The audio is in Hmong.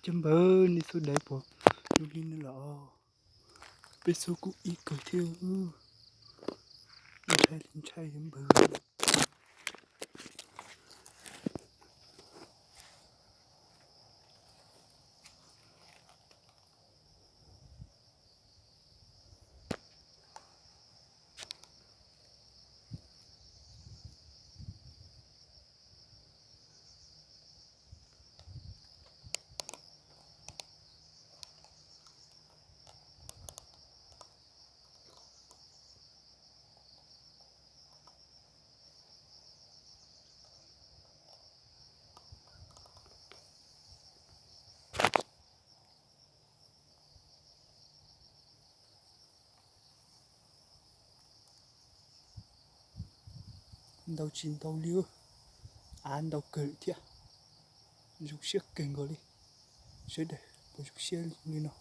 Cov npawg, nej txhua daim puas zoo li no los? Peb txhua kuj ib kawg thiab. Ntshai li ntshai cov npawg. Ntau tsis ntau li, av ntau kawg thiab. Zoo siab kawg nkaus li. Sawv daws puas zoo siab li no?